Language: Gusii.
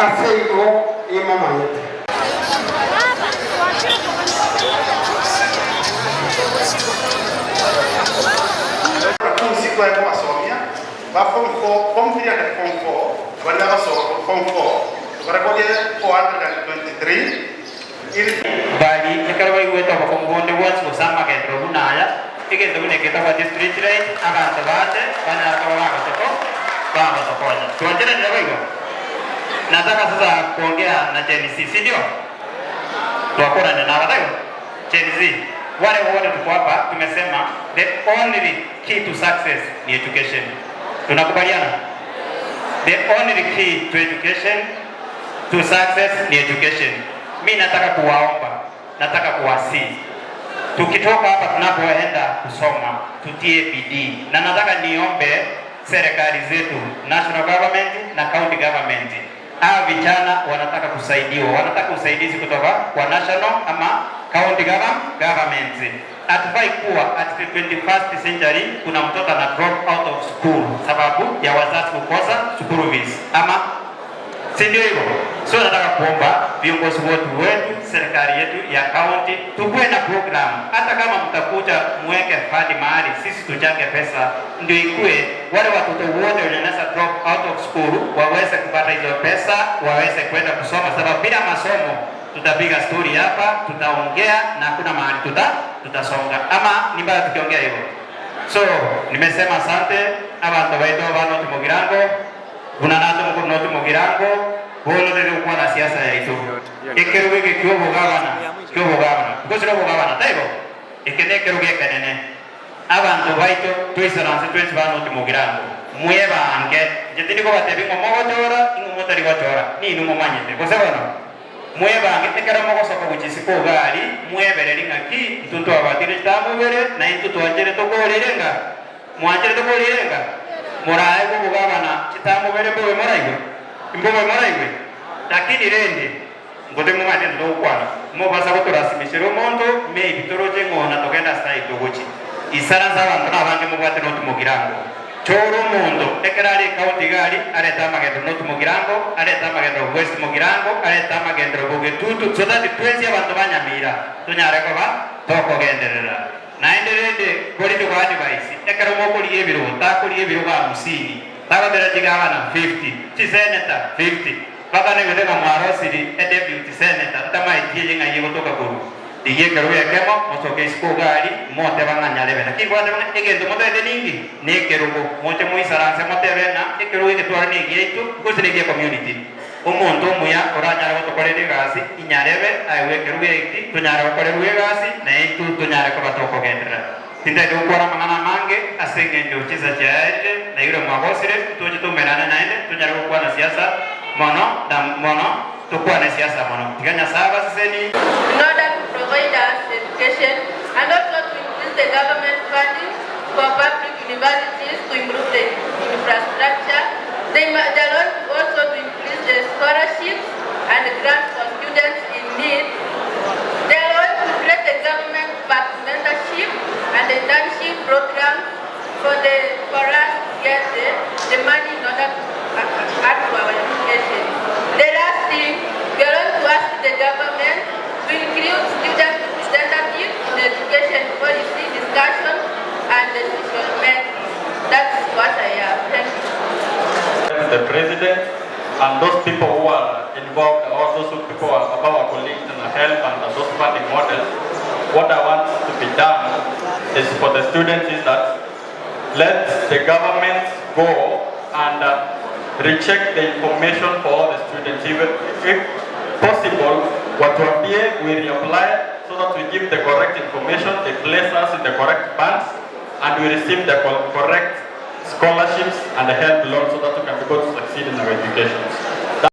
Ase igo nimomanyete. Wanafunzi tware kobasomia ba form 4, form 3 and form 4, baria bagosoka korwa form 4 tokarekodia 423 iri. Bari ekero baigwete obokongu bonde bwonsi gose amagenderero buna aya, egento buna eke tabwati street light, abanto bache banyare koba bagotoko bagotokonya. Twancheranire boigo? Nataka sasa kuongea na Gen Z, si ndio? Twakorania naba taibo? Gen Z, wale wote tuko hapa tumesema the only key to success ni education. Tunakubaliana? The only key to education to success ni education. Mi nataka kuwaomba, nataka kuwasihi, tukitoka hapa tunapoenda kusoma tutie bidii, na nataka niombe serikali zetu, national government na county government, hawa vijana wanataka kusaidiwa, wanataka usaidizi kutoka kwa national ama county government. Hatufai kuwa at the 21st century kuna mtoto ana drop out of school sababu ya wazazi kukosa school fees ama si ndio hivyo? So nataka kuomba viongozi wote wetu, serikali yetu ya county, tukuwe na program. Hata kama mtakuja muweke fund mahali, sisi tuchange pesa ndio ikue wale watoto wote wenye wanaweza drop out of school waweze kupata hizo pesa, waweze kwenda kusoma, sababu bila masomo tutapiga story hapa, tutaongea na hakuna mahali tutasonga, ama ni mbaya tukiongea hivyo. So nimesema asante abantu baito bano timogirango buna nato mukuru noti mogirango bono tete gokwana siasa yaito ekerogo eke kiobogabana kiobogabana gose obogabana taibo eke ne ekerogo ekenene abanto baito toisaranse twensi bana noti mogirango mwebange inche tindi kobatebia ng'a mogochora ing'o motari gochora ninwe momanyete gose bono mwebange ekero mogosoka gochia isiko iga aria mwebereri ng'aki intwe ntwabatire chitamobere na intwe twanchire tokorire ng'a Mwancherete korirenga? Moraegwe obogabana chitamobere mbobe moraigwe? Mbobe moraigwe? Lakini rende, ngote momanyete ento togokwana, mobasa gotorasimishera omonto, maybe toroche ng'o na togende ase aye togochi. Isaransa abanto nabange mobwate noti mogirango. Chora omonto, ekero are ecounty iga aria, arete amagenderero noti mogirango, arete amagenderero west mogirango, arete amagenderero bogetutu, so that twensi abanto ba Nyamira tonyare koba tokogenderera. Naende rende korende kwa advice, ekero mokorigia ebirogo takorigia ebirogo hamsini, tagotera chigavana 50, chiseneta 50, mpaka naigwete ng'a mwarosiri edeputy senator ntamaeti eye ng'ai egotoka korwa. Rigia ekerogo ekemo mosoke isiko iga aria moteba ng'a nyarebe. Naki ngwateba ng'a egento motaete ninki? Nekerogo. Moche moisaranse motebe ng'a ekerogo eke tware negiaito gose negia ecommunity. Omonto omuya oranyare gotokorera egasi inyarebe aegwe ekerugo eki tonyare gokorerwa egasi, na intwe tonyare koba tokogenderera. Tintagete gokwana amang'ana amange ase engencho chinsa chiaerire, na igoro mwagosire, ntoche toumerane naende tonyare gokwana siasa mono na mono, tokwane siasa mono. Tiga Nyasae abasesenie. In order to provide us education and also to increase the government funding for public universities to improve the infrastructure. They, they are also to increase the scholarships and grants for students in need. They are also to create a government-backed mentorship and internship program for, the, for us to get the, the money in order to add to our education. The last thing, we are going to ask the government to include student representatives in the education policy discussion and decision making. That's what I have. Thank you. The president and those people who are involved, all those who people are our colleagues in the help and those funding models, what I want to be done is for the students is that let the government go and recheck the information for all the students. Even if possible, watuambie we reapply so that we give the correct information, they place us in the correct bands, and we receive the correct scholarships and the help loans so that we can be able to succeed in our educations.